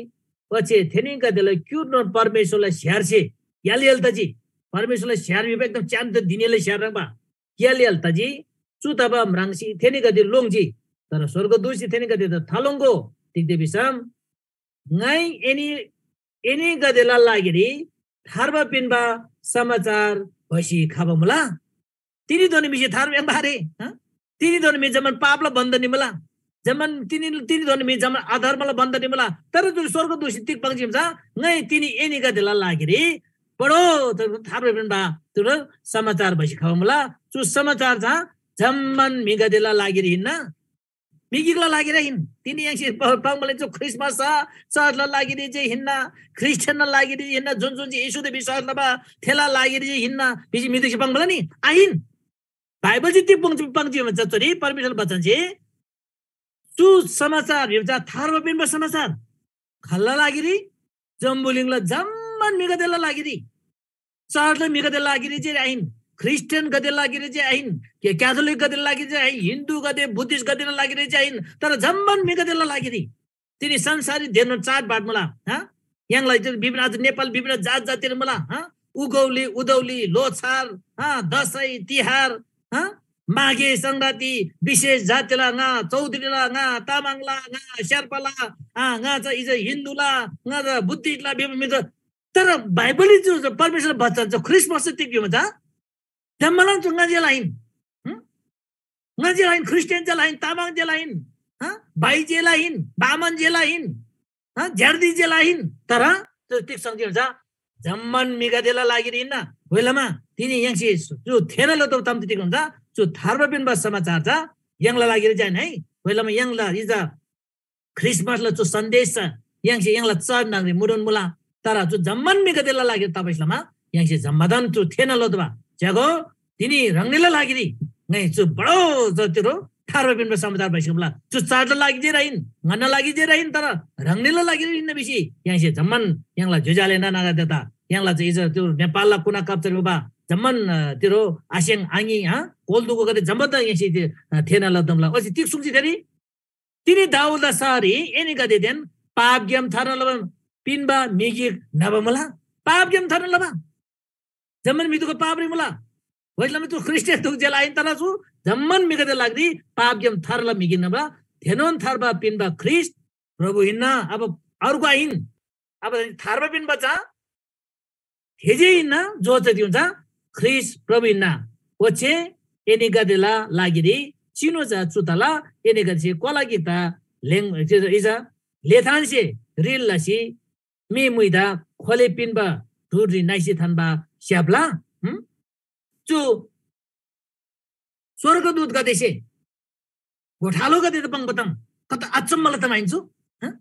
ओच्‍छे थेनीगदेला क्‍युर्नोन परमेश्‍वरला स्‍यारसे य्‍हाल य्‍हाल तजी। परमेश्‍वरला स्‍यार भिबा एकदम च्यान्‍तो धिनीला स्‍यार ह्रङ्‌बा य्‍हाल य्‍हाल तजी। चु तबा म्राङ्सी थेनीगदे लोङ्जी। तर स्‍वर्गदूतसे थेनीगदेदा थालोङ्‍गो, तिग्‍दा भिसम ङाइ एनी, एनीगदेला लागिरी थार्बा पिन्‍बा समाचार भसी खबा मुला। तिनीधोना म्‍हिसे थार्बा याङ्बा आरे, हँ? तिनीधोना म्‍हि जम्‍मान पापला बन्‍धनरी मुला। जम्‍मान तिनी, तिनीधोना म्‍हि जम्‍मान अधर्मला बन्‍धनरी मुला। तर जुन स्‍वर्गदूतसे तिग पाङ्जी चा, ङाइ तिनी एनीगदेला लागिरी बडो थार्बा पिन्‍बा तिरो समाचार भसी खबा मुला। चु समाचार चा जम्‍मान म्‍हिगदेला लागिरी हिन्‍ना। म्‍हि गिकला लागिरी हिन। तिनी य्‍हाङसे प-, पाङ्‌बाला चु Christmas चा चर्चला लागिरी जे हिन्‍ना, ख्रिस्टियनला लागिरी जे हिन्‍ना, जुन जुन जे येशूदा विश्‍वास लबा थेला लागिरी जे हिन्‍ना भिसी म्‍हिगदेसे पाङ्‌बाला नि? आहिन। बाइबलसे तिग पाङ्जी, पाङ्जी भिमा चच्चरी परमेश्‍वरला बचनसे चु समाचार भिबा चा थार्बा पिन्‍बा समाचार। खाल्‍ला लागिरी? जम्‍बुलिङला जम्‍मान म्‍हिगदेला लागिरी। चर्चला म्‍हिगदेला लागिरी जे आहिन, ख्रिस्टियनगदेला लागिरी जे आहिन, के क्याथोलिकगदेला लागिरी जे आहिन, हिन्दूगदे, बुद्धिस्टगदेला लागिरी जे आहिन, तर जम्‍मान म्‍हिगदेला लागिरी। तिनी संसाररी धेरनोन चाड बाड मुला, हा? य्‍हाङला इज्जत विभिन्न, आज नेपाल विभिन्न जात जातिर मुला, हा? उगौली, उदौली, लोछार, हा? दसैँ, तिहार, हा? माघे संक्रान्ति, विशेष जातिला ङा, चौधरीला ङा, तामाङला ङा, शेर्पाला, आ, ङा चा इज हिन्दूला, ङा चा बुद्धिस्टला, विभिन्न, विभिन्न। तर बाइबलरी जो, जो परमेश्‍वर वचन छ, ख्रिसमस चाहिँ तिग भिमा चा? जम्‍मालान चु ङा जेला आहिन। हँ? ङा जेला आहिन, ख्रिस्टियन जेला आहिन, तामाङ जेला आहिन, हँ? भाइ जेला आहिन, बामन जेला आहिन, हँ? ज्यार्दी जेला आहिन। तर त्यो तिग सम्झी हुन्छ, जम्‍मान म्‍हिगदेला लागिरी हिन्‍ना। होइलमा तिनी य्‍हाङसे जो थेःना लतोःबा ताम तिग हुन्छ, जो थार्बा पिन्‍बा समाचार चा य्‍हाङला लागिरी चाहिँ है। होइलमा य्‍हाङला इजा ख्रिसमसला चु सन्देश चा य्‍हाङसे य्‍हाङला चर्च न्‍हङरी मुनोन मुला, तर चु जम्‍मान म्‍हिगदेला लागिरी तबासे लमा य्‍हाङसे जम्‍मादान चु थेःना लतोःबा। च्‍यागो, तिनी ह्राङनीला लागिरी ङाइ चु बडो जतिरो थार्बा पिन्‍बा समाचार भइसके मुला। चु चर्चला लागि जे आहिन, ङन्‍ना लागि जे आहिन, तर ह्राङनीला लागिरी हिन्‍ना भिसी य्‍हाङसे जम्‍मान य्‍हाङला ज्‍योज्‍यो आले नानागदेदा, य्‍हाङला चाहिँ इजा त्यो नेपालला कुना काप्चार मुबा जम्‍मान, अ, तिरो आस्‍याङ आङी, हा, कोल दुगुगदे जम्‍मान त य्‍हाङसे, अ, थेःना लतोःला। ओच्‍छे तिग सुङ्जी थेरी? तिनी दाऊदला शहररी एनीगदेदेन पापग्‍याम थार्ना लबा पिन्‍बा म्‍हि गिक न्‍हबा मुला। पापग्‍याम थार्ना लबा। जम्‍मान म्‍हिदुगु पापरी मुला। ओइलमा चु ख्रीष्‍टियान दुगु जेला आहिन, तर चु जम्‍मान म्‍हिगदे लागिरी पापग्‍याम थार्ना लबा म्‍हि गिक न्‍हबा। थेनोन थार्बा पिन्‍बा ख्रीष्‍ट प्रभु हिन्‍ना, अब अर्गु आहिन। अब थार्बा पिन्‍बा चा थेजे हिन्‍ना, जो चा तिउन चा ख्रीष्‍ट प्रभु हिन्‍ना। ओच्‍छे एनीगदेला लागिरी चिनु चा चु तला, एनीगदेसे कोला गिकदा लेङ, इजा लेथानसे रिल लसी मी मुइदा खोले पिन्‍बा धुर्री नाइसी थान्‍बा स्‍याप्‍ला। हुँ? चु स्‍वर्गदूतगदेसे गोठालोगदेदा पाङ्बा ताम कता अचम्‍मला ताम आहिन्‍चु? हँ?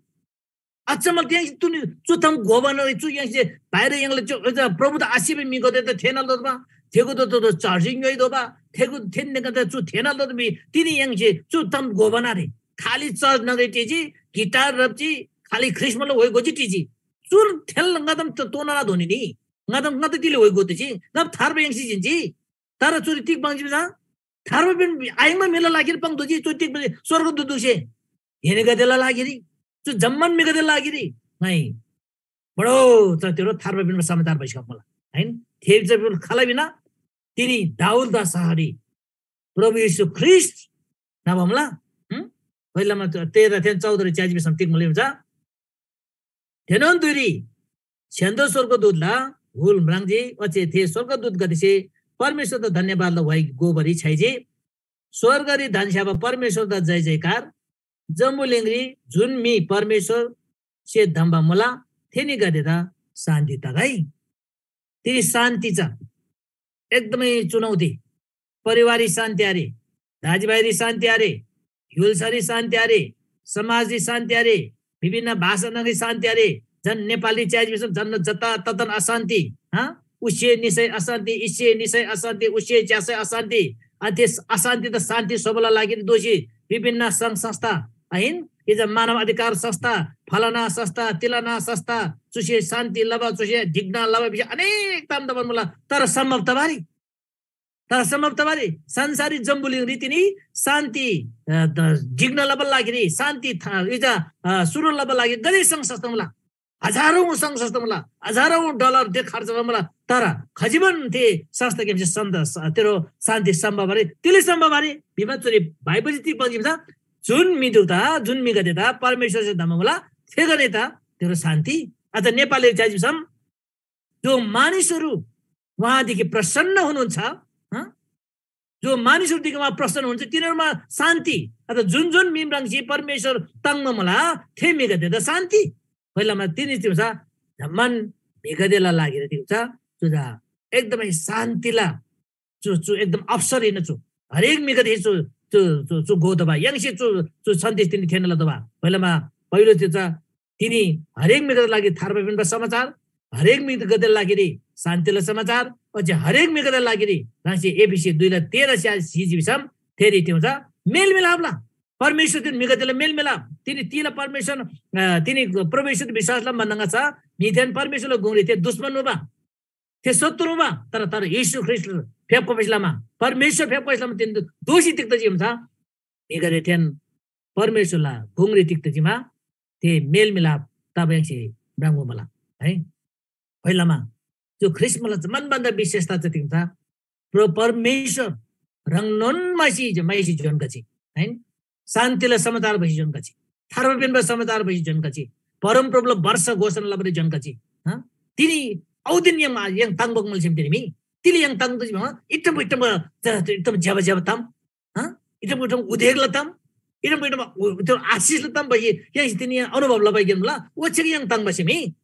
अचम्‍मला त्यहाँ तुनि चु ताम घोबाना रे चु य्‍हाङसे बाहिर य्‍हाङला चु, अझ प्रभुदा आसिबे म्‍हिगदे त थेःना लतोःबा, थेगु त, त, त चार्जिङ ङ्‌योइतोःबा, थेगु थेन्‍नेगदे चु थेःना लतोःबा, तिनी य्‍हाङसे चु ताम घोबाना रे। खाली चर्च नगै टिजी, गिटार रप्‍जी, खाली ख्रिसमसला होइ गोजी टिजी। चुर थेल ङादम त तोनाला धोनी नि। ङादम ङादम तिले होइ गोतजी। ङादम थार्बा य्‍हाङसे जिन्‍जी। तर चुरी तिग पाङ्जी भिसम, थार्बा पिन आयाङ्बा म्‍हिला लागिरी पाङ्तोःजी, चु तिग भिसम स्‍वर्गदूतसे एनीगदेला लागिरी, चु जम्‍मान म्‍हिगदेला लागिरी ङाइ बडो च-, तेरो थार्बा पिन्‍बा समाचार भइसक मुला। हैन? थे च बिल खाला बिना तिनी दाऊदला शहररी प्रभु येशू ख्रीष्‍ट न्‍हबा मुला। हुँ? पहिलामा तेह्र थेन चौधरी च्याजी भिसम तिग मुला भिसम थेनोन धुइरी स्‍य्‍हान्‍दो स्‍वर्गदूतला हुल म्राङ्जी, ओच्‍छे थे स्‍वर्गदूतगदेसे परमेश्‍वरदा धन्‍यवादला व्‍हाइ गोबारी छ्‌याइजी। स्‍वर्गरी धन्‍छ्‌याबा परमेश्‍वरदा जयजयकार, जम्‍बुलिङरी जुन म्‍हि परमेश्‍वरसे धम्‍बा मुला, थेनीगदेदा शान्‍ति तगै। तिनी शान्‍ति चा एकदमै चुनौती। परिवाररी शान्‍ति आरे, दाजुभाइरी शान्‍ति आरे, य्‍हुल्‍सारी शान्‍ति आरे, समाजरी शान्‍ति आरे, विभिन्न भाषा न्‍हङरी शान्‍ति आरे, झन् नेपालरी च्‍याजी भिसम झन् जता ततन अशान्‍ति, हँ? उसे निसै अशान्‍ति, इसे निसै अशान्‍ति, उसे च्‍यासै अशान्‍ति। अनि त्यस अशान्‍ति त शान्‍ति स्‍होबाला लागिरी दोःसी विभिन्न संघ संस्था, आहिन? कि त मानव अधिकार संस्था, फलाना संस्था, तिलाना संस्था, चुसे शान्‍ति लबा, चुसे ढिक्‍ना लबा भिसी अनेक ताम तबान मुला, तर सम्‍भव तबारी। तर सम्‍भव तबारी संसारी जम्‍बुलिङरी तिनी शान्‍ति, अ, द-, ढिक्‍ना लबाला लागिरी, शान्‍ति था-, इजा, अ, सुरु लबाला लागि गदे संघ संस्था मुला। हजारौँ संघ संस्था मुला, हजारौँ डलर दे खर्च लबा मुला, तर खजिबन थे संस्थाग्‍यामसे सन्त-, स-, तेरो शान्‍ति सम्‍भव आरे, तिले सम्‍भव आरे। भिमा चुरी बाइबलसे तिग पाङ्जी भिसम, जुन म्‍हिदुदा, जुन म्‍हिगदेदा परमेश्‍वरसे धम्‍बा मुला, थेगदेदा तेरो शान्‍ति। अझ नेपालरी च्याजी भिसम, जो मानिसहरू उहाँदेखि प्रसन्न हुनुहुन्छ, हँ? जो मानिसहरूदेखि उहाँ प्रसन्न हुनुहुन्छ, तिनीहरूमा शान्ति, अथवा जुन जुन म्‍हि म्राङ्सी परमेश्‍वर ताङ्‍बा मुला, थे म्‍हिगदेदा शान्‍ति। पहिलामा तिनी तिग्‍सा जम्‍मान म्‍हिगदेला लागिरी तिग्‍सा चु चा एकदमै शान्‍तिला चु, चु एकदम अवसर हिन चु। हरेक म्‍हिगदे चु, चु, चु, चु गोदबा, य्‍हाङसे चु, चु सन्देश तिनी थेःना लतोःबा। पहिलामा पहिलो चु चा तिनी हरेक म्‍हिगदेला लागि थार्बा पिन्‍बा समाचार, हरेक म्‍हिगदेला लागिरी शान्‍तिला समाचार, ओच्‍छे हरेक म्‍हिगदेला लागिरी ह्राङसे एफिसी दुईला तेह्र स्‍या सिजी भिसम थेरी त्यो चा मेलमिलापला परमेश्‍वरदेन म्‍हिगदेला मेलमिलाप, तिनी तिला परमेश्‍वर, अ, तिनी प्रभु येशूदा विश्‍वास लबा भन्‍दा ङाच्‍छा म्‍हिदेन परमेश्‍वरला गुङरी थे दुश्‍मन मुबा, थे शत्रु मुबा। तर, तर येशू ख्रीष्‍ट फेप्‍खबासे लमा, परमेश्‍वर फेप्‍खबासे लमा तिनी दोःसी तिग्‍दा चिमा चा म्‍हिगदे थेन परमेश्‍वरला गुङरी तिग्‍दा चिमा थे मेलमिलाप तबा य्‍हाङसे म्राङ्बा मुला है। होइलमा जो ख्रीष्‍टमाला जम्‍मान भन्‍दा विशेषता चा तिग्‍दा चा प्र-, परमेश्‍वर ह्राङनोन मासी, माइसी जोन गजी, हैन? शान्तिला समाचार भसी जोन गजी, थार्बा पिन्‍बा समाचार भसी जोन गजी, परमप्रभुला वर्ष घोषणा लबारी जोन गजी। हँ? तिनी औदिन यङ, यङ ताङ बगमल सेम तिनी मी। तिली यङ ताङ तुझी मा, इटम, इटम, ज-, इटम ज्‍यबा, ज्‍यबा ताम। हँ? इटम, इटम उदेकला ताम। इटम, इटम उ-, इटम आशिषला ताम भसी यङ तिनी अनुभव लबारी गेन मुला। ओच्‍छे यङ ताङ बसे मी।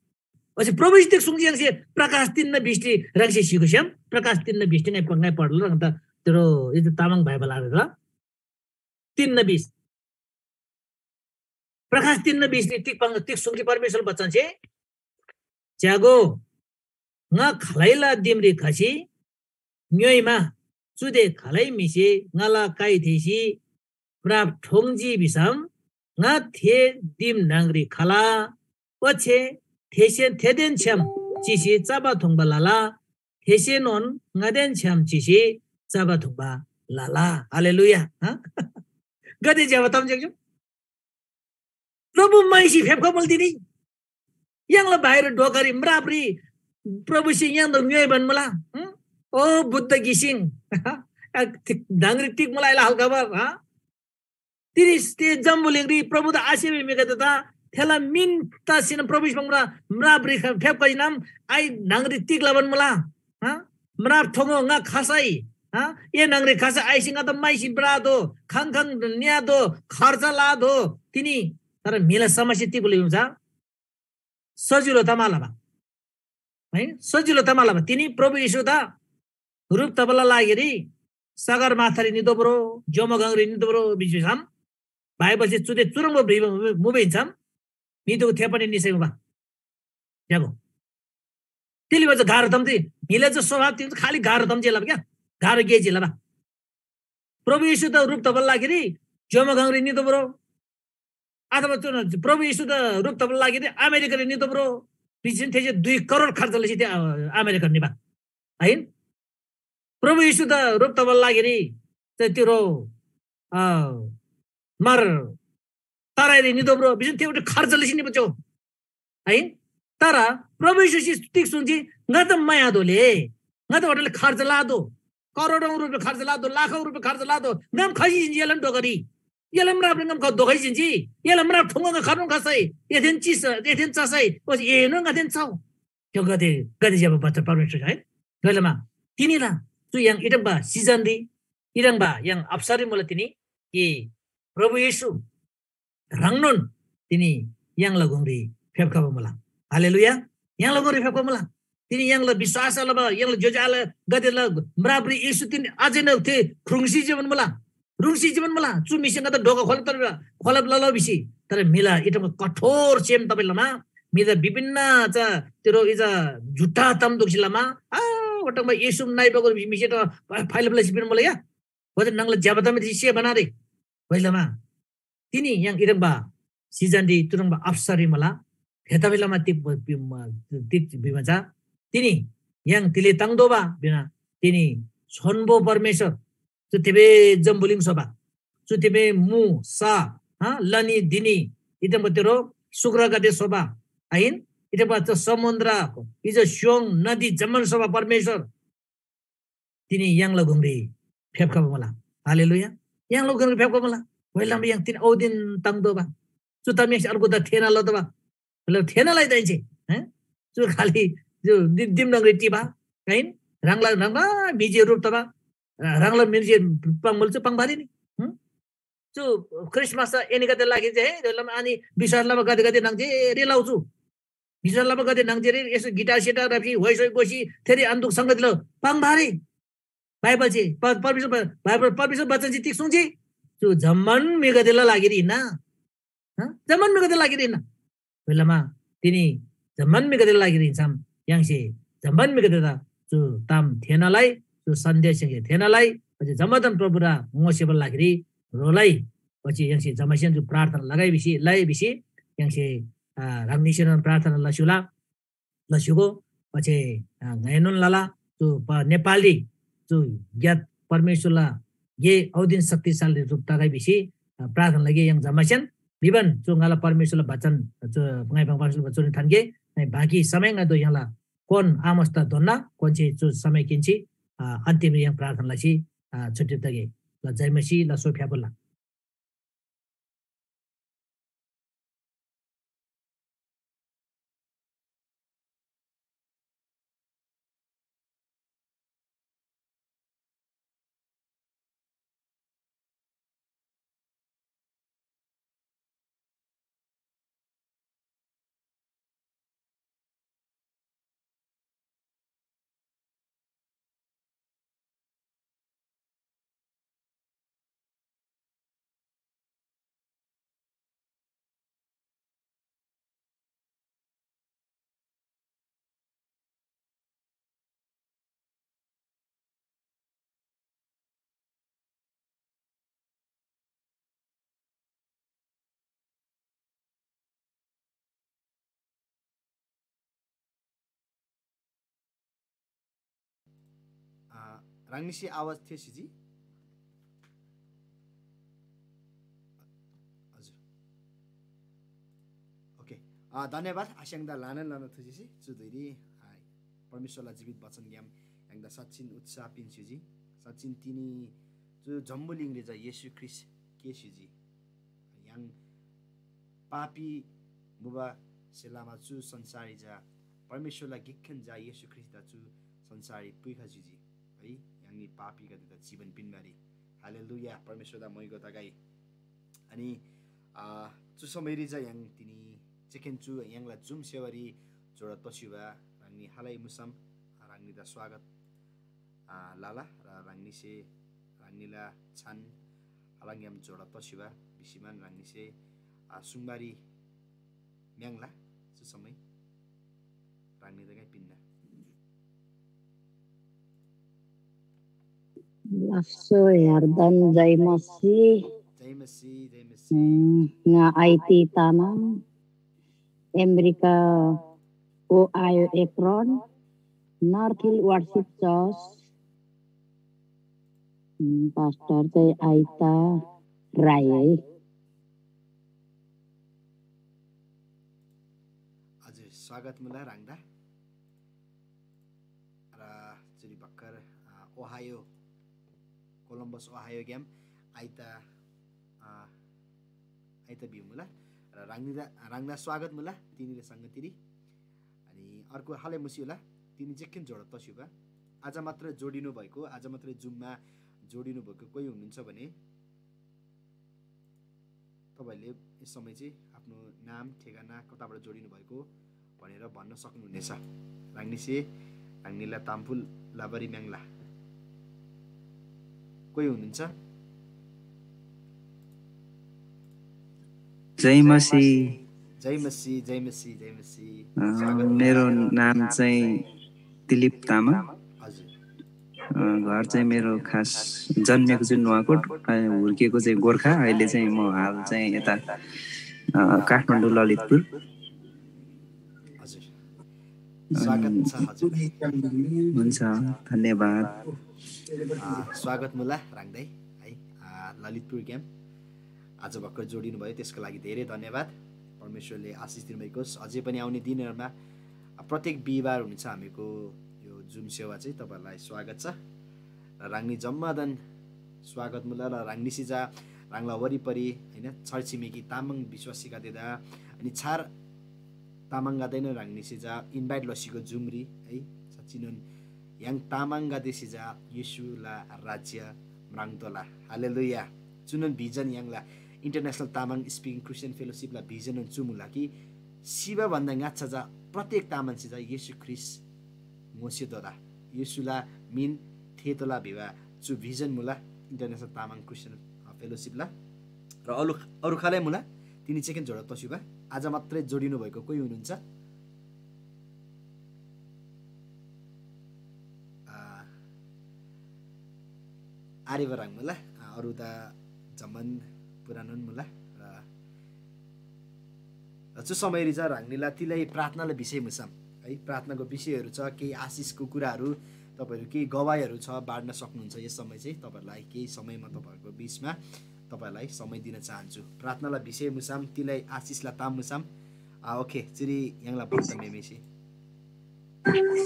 ओच्‍छे प्रभु यीशु तिग सुङ्जी यङसे प्रकाश तीन न बीस री ह्राङसे सिगो स्‍याम, प्रकाश तीन न बीस री ङाइ प-, ङाइ पढल ह्राङ त तेरो इद तामाङ बाइबल आरेर। तीन न बीस। प्रकाश तीन न बीस री तिग पाङ, तिग सुङ्जी परमेश्‍वर बचनसे, च्‍यागो, ङा खालैला दिमरी खसी ङ्‌योइमा, चुदे खालै म्‍हिसे ङाला काइ थेःसी म्राप ठोङ्जी भिसम, ङा थे दिम न्‍हङरी खला, ओच्‍छे थेसे थेदेन छ्‌याम चिसी चबा थुङ्बा लला, थेसेनोन ङादेन छ्‌याम चिसी चबा थुङ्बा लला। हालेलुया। हँ? गदे ज्‍यबा ताम ज्‍यबा। प्रभु माइसी फेप्‍खा मुल तिनी। य्‍हाङला बाहिर ढोकारी म्रापरी प्रभुसे य्‍हाङदा ङ्‌योइबान मुला। हँ? ओ बुद्ध गिसिङ। न्‍हङरी तिग मुलाइला हल्‍काबार, हँ? तिनी ते जम्‍बुलिङरी प्रभुदा आसेबा म्‍हिगदेदा थेला मिन तसीन प्रभु स्‍पङला म्रापरी फेप्‍खा जिनाम आइ न्‍हङरी तिग लबान मुला। हँ? म्राप थोङो ङा खसै, हँ? ए न्‍हङरी खसै आइसी ङादा माइसी ब्रादो, खङ खङ न्‍यादो, खर्च लादो, तिनी। तर म्‍हिला समस्या तिग बुले हुन्छ? सजिलो तमालबा। है? सजिलो तमालबा। तिनी प्रभु येशूदा रूप तबला लागिरी सगर माथारी नितोब्रो, ज्‍योमगङरी नितोब्रो भिसी भिसम, बाइबलसे चुदे चुह्रङ्बा भ्रिबा मुबा हिन्‍सम, म्‍हिदोगो थेपनी निसै मुबा। ज्‍यबो। तिली भन्छ गाह्रो तम चाहिँ, म्‍हिले चाहिँ स्वभाव तिम खालि गाह्रो तम जे लबा क्या, गाह्रो गे जे लबा। प्रभु येशूदा रूप तबला लागिरी ज्‍योमगङरी नितोब्रो। अथवा चुन प्रभु येशूदा रूप तबला लागिरी अमेरिकारी नितोब्रो। भिसिन थेसे दुई करोड खर्च लसी ते, अ, अमेरिका निबा। आहिन? प्रभु येशूदा रूप तबला लागिरी चाहिँ तिरो, अ, मर तराईरी नितोब्रो। भिसिन ते उठे खर्च लसी निबा चो। है? तर प्रभु येशूसे तिग सुङ्जी, ङादा माया दोले, ङादा होटल खर्च लादो, करोडौं रुपियाँ खर्च लादो, लाखौं रुपियाँ खर्च लादो, ङाम खसी जिन्‍जी एलान डोगरी। एलान म्राप ङाम ख-, दोखै जिन्‍जी। एलान म्राप ठोङ्गा खर्नु खसै, एथेन चिस, एथेन चसै, ओस एनो ङाथेन चौ। त्यो गदे, गदे ज्‍यबा बच्चा परमेश्‍वर है। गलेमा, तिनीला, चु य्‍हाङ इटम्बा सिजनरी, इटम्बा य्‍हाङ अप्सरी मुला तिनी, कि प्रभु येशू ह्राङनोन तिनी य्‍हाङला गुङरी फेप्‍खबा मुला। हालेलुया। य्‍हाङला गुङरी फेप्‍खबा मुला। तिनी य्‍हाङला विश्‍वास लबा य्‍हाङला ज्‍योज्‍यो आलेगदेला म्रापरी येशू तिनी अझैन थे ख्रुङ्सी जीवन मुला। ह्रुङ्सी जीवन मुला। चु म्‍हिसे ङादा ढोका खोलब तर, खोलब लला भिसी। तर म्‍हिला इटम कठोर सेम तबै लमा म्‍हिदा विभिन्न चा तिरो इजा झुट्टा ताम दोक्‍सी लमा, आ, ओटङ्बा येशू नाइ बगर भिसी म्‍हिसे त फाइलब लसी पिन मुला या। ओते नङला ज्‍यबा तमे से बनारे। भइलमा तिनी य्‍हाङ इरङ्बा सिजनरी तुरुङ्बा अप्सरी मुला। थेतबासेलमा तिग ब-, बि-, म-, तिग भिमा चा तिनी य्‍हाङ तिले ताङ्तोःबा भिना तिनी छोन्‍बो परमेश्‍वर, चु तिबे जम्‍बुलिङ स्‍होबा, चु तिबे मु सा, हँ, लनी धिनी, इतम तेरो सुग्रागदे स्‍होबा, आहिन? इतम च समुन्द्र, इज स्‍योङ नदी जम्‍मान स्‍होबा परमेश्‍वर, तिनी य्‍हाङला गुङरी फेप्‍खबा मुला। हालेलुया। य्‍हाङला गुङरी फेप्‍खबा मुला। व्‍हाइलम य्‍हाङ तिनी औदिन ताङ्तोःबा। चु ताम य्‍हाङसे अर्गुदा थेःना लतोःबा। मतलब थेःना लइ दाइन्‍से, हैं? चु खालि चु दि-, दिम न्‍हङरी टिबा, हैन? ह्राङला, ह्राङला म्‍हि जे रूप तबा, ह्राङला म्‍हि जे पाङ्‌मुल चु पाङ्‌बारी नि। हँ? चु क्रिसमस एनीगदे लागि जे, हे, अनि विश्वास लबा गदे गदे न्‍हङ जे रे लउ चु। विश्वास लबा गदे न्‍हङ जे रे, यसो गिटार सिटार राप्‍सी, व्‍हाइ सोइ गोसी, थेरी अन्दुक संगति लउ। पाङ्‌बारी। बाइबल चाहिँ, प-, परमेश्‍वर ब-, बाइबल, परमेश्‍वर वचन चाहिँ तिग सुङ्जी? चु जम्‍मान म्‍हिगदेला लागिरी हिन्‍ना। हँ? जम्‍मान म्‍हिगदेला लागिरी हिन्‍ना। व्‍हाइलमा तिनी जम्‍मान म्‍हिगदेला लागिरी हिन्‍सम य्‍हाङसे जम्‍मान म्‍हिगदेदा चु ताम थेःना लइ, चु सन्‍देश य्‍हाङसे थेःना लइ, ओच्‍छे जम्‍मादान प्रभुदा ङोसेबाला लागिरी ह्रो लइ। ओच्‍छे य्‍हाङसे जम्‍मासेन चु प्रार्थना लगाइ भिसी, लइ भिसी य्‍हाङसे, अ, ह्राङनीसेनोन प्रार्थना लस्‍युला, लस्‍युगो। ओच्‍छे, अ, ङाइनोन लला, चु प-, नेपालरी चु ग्‍यात परमेश्‍वरला गे औदिन शक्तिशाली रूप तगै भिसी, अ, प्रार्थना लगे य्‍हाङ जम्‍मासेन भिबान चु ङाला परमेश्‍वरला बचन, चु ङाइ पाङ्बा परमेश्‍वरला बचन थान्‍गे, ङाइ बाँकी समय ङाइ दो य्‍हाङला कोन आमोसदा दोन्‍ना, कोन्‍से चु समय किन्‍सी, अ, अन्तिमरी य्‍हाङ प्रार्थना लसी, अ, छुट्टी तगे। ल जय मसीह, ल सोफ्‍याफुल्‍ला। अ, ह्राङनीसे आवाज थेःसी जी? हजुर। ओके। अ, धन्यवाद। आस्‍याङदा ल्‍हानान ल्‍हाना थुजीसी चु धुइरी, अ, परमेश्‍वरला जीवित वचनग्‍याम य्‍हाङदा साँच्‍चिन उत्साह पिन्‍स्‍युजी। साँच्‍चिन तिनी चु जम्‍बुलिङरी चा येशू ख्रीष्‍ट केस्‍युजी। य्‍हाङ पापी मुबासे लमा चु संसाररी चा परमेश्‍वरला गिकखेन झा येशू ख्रीष्‍टदा चु संसाररी पुइखा स्‍युजी है, य्‍हाङनी पापीगदेदा जीवन पिन्‍बारी। हालेलुया, परमेश्‍वरदा मोइगो तगै। अनि, आ, चु समयरी चा य्‍हाङ तिनी चेकेन चु य्‍हाङला जुम सेवारी जोडा तस्‍युबा ह्राङनी हालै मुसम ह्राङनीदा स्वागत, आ, लला र ह्राङनीसे ह्राङनीला छान हालङग्‍याम जोडा तस्‍युबा भिसीमान ह्राङनीसे, आ, सुङ्बारी म्‍याङ्ला। चु समय ह्राङनीदा ङाइ पिन्‍ना। लास्‍सो य्‍हार्दान जय मसीह। जय मसीह, जय मसीह। उम्, ङा Aiti Tamang, America, Ohio Akron, North Hill Worship Church, उम्, पास्टर चाहिँ आइता राई है। हजुर, स्वागत मुला ह्राङदा। र चुरी भर्खर, अ, ओहायो, कोलम्बस ओहायोग्‍याम आइता, अ, आइता भिउ मुला। र ह्राङनीदा, ह्राङदा स्वागत मुला तिनीले संगतिरी। अनि अर्को हालै मुसिउला, तिनी जेखेन जोडा तस्‍युबा। आज मात्र जोडिनु भएको, आज मात्रै जुममा जोडिनु भएको कोही हुनुहुन्छ भने, तपाईँले यस समय चाहिँ आफ्नो नाम, ठेगाना, कताबाट जोडिनु भएको भनेर भन्न सक्नुहुनेछ। ह्राङनीसे ह्राङनीला ताम्फुल लाबारी म्याङ्ला। कोही हुनुहुन्छ? जय मसीह। जय मसीह, जय मसीह, जय मसीह। अ, स्वागत। मेरो नाम चाहिँ दिलीप तामाङ। हजुर। अ, घर चाहिँ मेरो खास जन्मेको चाहिँ नुवाकोट, अ, हुर्केको चाहिँ गोर्खा। अहिले चाहिँ म हाल चाहिँ यता, अ, काठमाडौँ ललितपुर। हजुर। स्वागत छ हजुर। हुन्छ, धन्यवाद। अ, स्वागत मुला ह्राङदाई है, अ, ललितपुरग्‍याम आज भर्खर जोडिनु भयो, त्यसको लागि धेरै धन्यवाद। परमेश्वरले आशिष दिनुभएको होस्। अझै पनि आउने दिनहरूमा, अ, प्रत्येक बिहिबार हुन्छ हामीको यो जुम सेवा चाहिँ। तपाईँहरूलाई स्वागत छ र ह्राङनी जम्मादान स्वागत मुला र ह्राङनीसे चा ह्राङला वरिपरि, होइन, छरछिमेकी तामाङ विश्वासीगदेदा अनि छार तामाङगदेएनोन ह्राङनीसे चा invite लसीको जुमरी है। साँच्‍चिनोन य्‍हाङ तामाङगदेसे चा येशूला राज्य म्राङ्तोःला। हालेलुया। चुनोन vision य्‍हाङला International Taman Speaking Christian Fellowship ला vision चु मुला कि सिबा भन्दा ङाच्‍छा चा प्रत्येक तामाङसे चा येशू ख्रीष्‍ट ङोसेतोःला। येशूला मिन थेःतोःला भिबा चु vision मुला International Taman Christian Fellowship ला। र अरू, अरू खालै मुला, तिनी चाहिँ जोडा तस्‍युबा। आज मात्रै जोडिनु भएको कोही हुनुहुन्छ? आ, आरेबा ह्राङ मुला, आ, अरू त जम्मान पुरानोन मुला। र र चु समयरी चा ह्राङनीला तिलै प्रार्थनाला विषय मुसम है, प्रार्थनाको विषयहरू छ, केही आशिषको कुराहरू, तपाईँहरू केही गवाईहरू छ बाँड्न सक्नुहुन्छ। यस समय चाहिँ तपाईँहरूलाई केही समय म तपाईँहरूको बिचमा तपाईँहरूलाई समय दिन चाहन्छु। प्रार्थनाला विषय मुसम, तिलै आशिषला ताम मुसम। आ, ओके, चिरी यङला भक्त मेमेसी।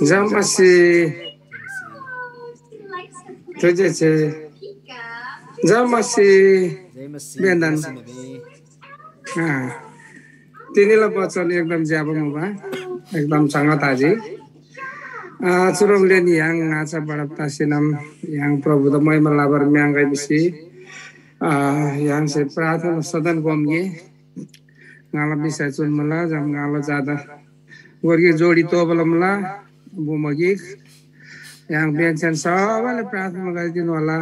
जय मसीह। जय मसीह। जय मसीह। जय मसीह। बेन्दान। जय मसीह मेमे। अँ, तिनीला वचन एकदम ज्‍यबा मुबा, एकदम चङ्गा ताजी। अँ, चुह्रङ्‌लेन य्‍हाङ ङाच्‍छा बढब तसीनम य्‍हाङ प्रभुदा महिमा लबारी म्‍याङ्‌गै भिसी, अँ, य्‍हाङसे प्रार्थना सदन गोम गे। ङाला विषय चुन मुला, जब ङाला ज्‍यादा गोर गिक जोडी तोःबाला मुला, बुमा गिक। य्‍हाङ बेन्‍सेन सबैले प्रार्थना गरिदिनु होला।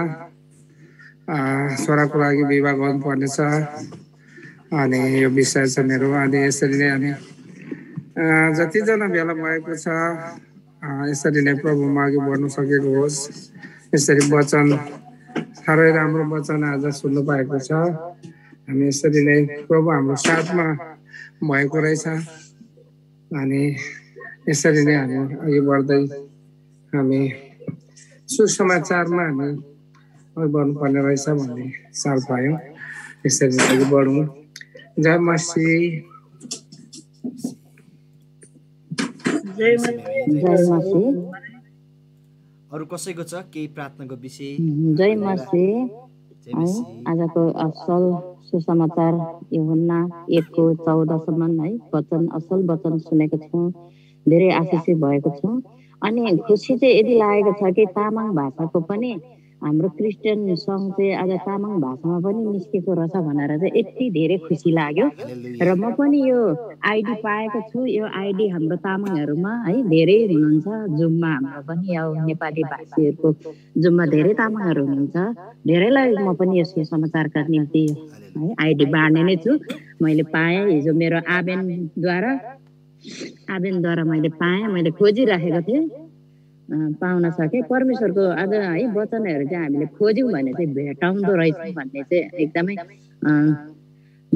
अँ, छोराको लागि विवाह गर्नुपर्नेछ। अनि यो विषय छ मेरो। अनि यसरी नै हामी, अँ, जतिजना भेला भएको छ, अँ, यसरी नै प्रभुमा अघि बढ्नु सकेको होस्। यसरी वचन, साह्रै राम्रो वचन आज सुन्नु पाएको छ। हामी यसरी नै प्रभु हाम्रो साथमा भएको रहेछ। अनि यसरी नै हामी अघि बढ्दै हामी सुसमाचारमा हामी अघि बढ्नुपर्ने रहेछ भन्ने चाल पायौँ। यसरी नै अघि बढौँ। जय मसीह। जय मसीह। जय मसीह। अरू कसैको छ केही प्रार्थनाको विषय? जय मसीह। जय है, मसीह। आजको असल सुसमाचार यूहन्ना एकको चौधसम्म है, वचन, असल वचन सुनेको छौँ, धेरै आशिषित भएको छौँ। अनि खुसी चाहिँ यति लागेको छ कि तामाङ भाषाको पनि हाम्रो क्रिस्चियन सङ्घ चाहिँ आज तामाङ भाषामा पनि निस्केको रहेछ भनेर चाहिँ यति धेरै खुसी लाग्यो। हालेलुया। र म पनि यो आइडी पाएको छु। यो आइडी हाम्रो तामाङहरूमा है धेरै हुनुहुन्छ, जुममा हाम्रो पनि यो नेपाली भाषीहरूको जुममा धेरै तामाङहरू हुनुहुन्छ। धेरैलाई म पनि यो सुसमाचारका निम्ति है आइडी बाँड्ने नै छु। मैले पाएँ हिजो मेरो आबेनद्वारा, आबेनद्वारा मैले पाएँ, मैले खोजिराखेको थिएँ। अँ, पाउन सकेँ। परमेश्वरको अझ है वचनहरू चाहिँ हामीले खोज्यौँ भने चाहिँ भेटाउँदो रहेछौँ भन्ने चाहिँ एकदमै, अँ,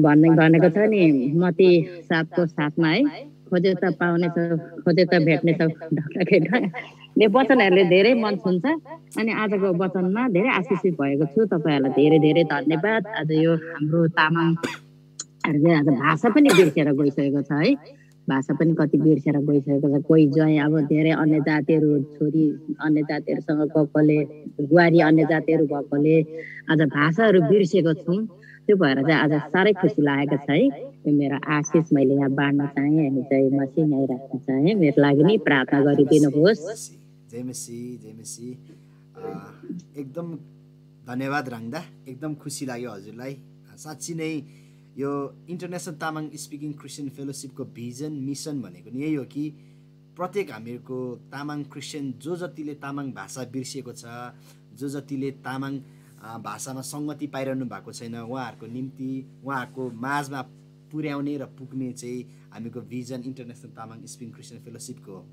भन्ने, भनेको छ नि, मत्ती सातको सातमा है, "खोजे त पाउनेछौ, खोजे त भेट्नेछौ।" ढकढके ढक। यो वचनहरूले धेरै मन छुन्छ। अनि आजको वचनमा धेरै आशिषित भएको छु। तपाईँहरूलाई धेरै धेरै धन्यवाद। आज यो हाम्रो तामाङहरू चाहिँ आज भाषा पनि बिर्सेर गइसकेको छ है। भाषा पनि कति बिर्सेर गइसकेको छ। कोही ज्वाइँ अब धेरै अन्य जातिहरू, छोरी अन्य जातिहरूसँग गएकोले, बुहारी अन्य जातिहरू भएकोले आज भाषाहरू बिर्सेको छौँ। त्यो भएर चाहिँ आज साह्रै खुसी लागेको छ है। यो मेरो आशिष मैले यहाँ बाँड्न चाहेँ अनि जय मसीह यहीँ राख्न चाहेँ। मेरो लागि नि प्रार्थना गरिदिनुहोस्। जय मसीह, जय मसीह। अ, एकदम धन्यवाद राङ्दा, एकदम खुसी लाग्यो हजुरलाई। साँच्ची नै यो इन्टरनेसनल तामाङ स्पिकिङ क्रिस्चियन फेलोसिपको भिजन, मिसन भनेको नि यही हो कि प्रत्येक हामीहरूको तामाङ क्रिस्चियन जो जतिले तामाङ भाषा बिर्सिएको छ, जो जतिले तामाङ, अ, भाषामा सङ्गति पाइरहनु भएको छैन, उहाँहरूको निम्ति, उहाँहरूको माझमा पुर्‍याउने र पुग्ने चाहिँ हामीको vision international Tamang speaking Christian फेलोसिपको हो।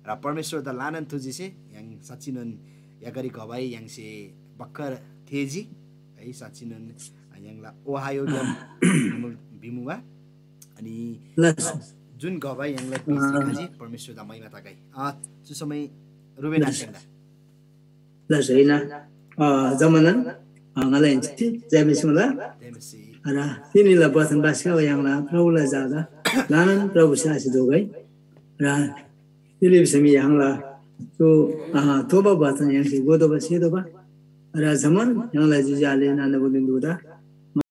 र परमेश्‍वरदा ल्‍हानान थुजीसे य्‍हाङ साँच्‍चिनोन यागरी घबाई य्‍हाङसे भर्खर थेःजी है, साँच्‍चिनोन य्‍हाङला ओहायोग्‍याम भिमुबा। अनि ल। अ, जुन घबाई य्‍हाङला बिचरी खजी, परमेश्‍वरदा महिमा तगै। अ, चु समय रुबेन ल। आस्‍याङ्दा। ल, होइन। अ, जम्‍मानन, अ, ङाला इन्‍ची जय मसीह मुला। जय मसीह। र तिनीला वचन बास्‍के य्‍हाङला प्रभुला झादा ल्‍हानान प्रभुसे आशिष दोगै। र तिले भिसम य्‍हाङला चु, अ, तोबा वचन य्‍हाङसे गोदोबा सेतोबा। र जम्‍मान य्‍हाङला जिज्‍याले नाना बुदिन दुदा